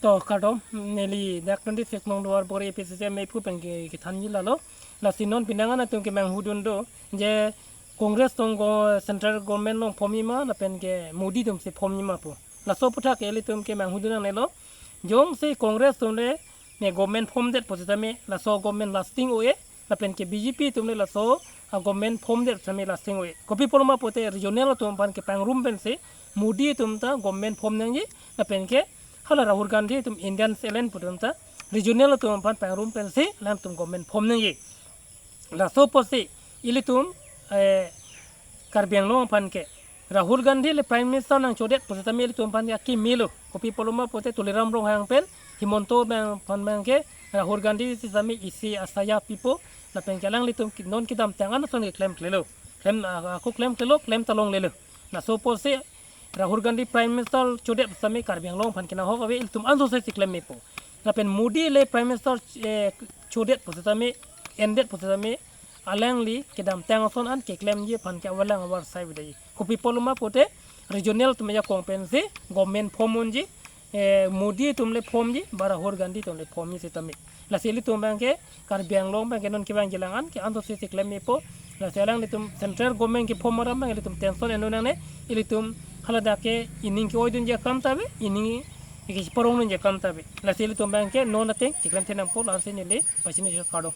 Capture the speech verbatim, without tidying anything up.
To kardom, neli dak twenty six nong Duarbagori A P C C M A aphu pen ke kethanji lalo. Lasi non penang an atum kemanghu dun do je Congress atum go central government along formji ma lapen ke Modi atum si formji ma pu. Laso aputhak ke ilitum kemanghu dun nangnelo. Jongsi Congress atum le ne government formdet pusitame laso government lasting oi, lapen ke B J P atum le laso a government formdet sitame lasting oi. Kopi pulo ma pute regional atum aphan kepangrum pensi Modi atum ta government form nangji, lapen ke hala Rahul Gandhi atum Indian Alliance pu atum ta regional atum aphan pangrum pensi alangtum government form nangji. Laso apotsi ilitum eh, Karbi Anglong aphan ke Rahul Gandhi le Prime Minister nangchodet pusitame ilitum aphan ke akimi lo. Kopi pulo ma pute Tuliram Ronghang pen Himanta abang aphan abang ke Rahul Gandhi sitame isi asaya pipo, lapen ke alanglitum ki- non kedamtang an ason ke klemklelo. Klem ah, ako klemklelo, klem ta longlelo. Laso apotsi Rahul Gandhi Prime Minister chodet pusitame Karbi Anglong aphan kenanghok ave, ilitum anso si klem mepo. Lapen Modi le Prime Minister eh, chodet pusitame, endet pusitame alangli kedamtang ason an keklemji aphan ke avalang avarsai avedet. Kopi pulo ma pute regional atum ajakong pensi government form unji, eh, Modi atum le formji, ba Rahul Gandhi atum le formji sitame. Lasi ilitum abang ke Karbi Anglong abang ke non kevangji alang an ke anso si klem mepo. Lasi alanglitum central government ke form aram abang ilitum tension en-o nangne, ilitum hala dak ke ining ke-oidunji akam ta ave, ining ke parongdunji akam ta ave. Lasi ilitum abang ke non ateng chiklemthe nangpo, lasi neli pachini kardom.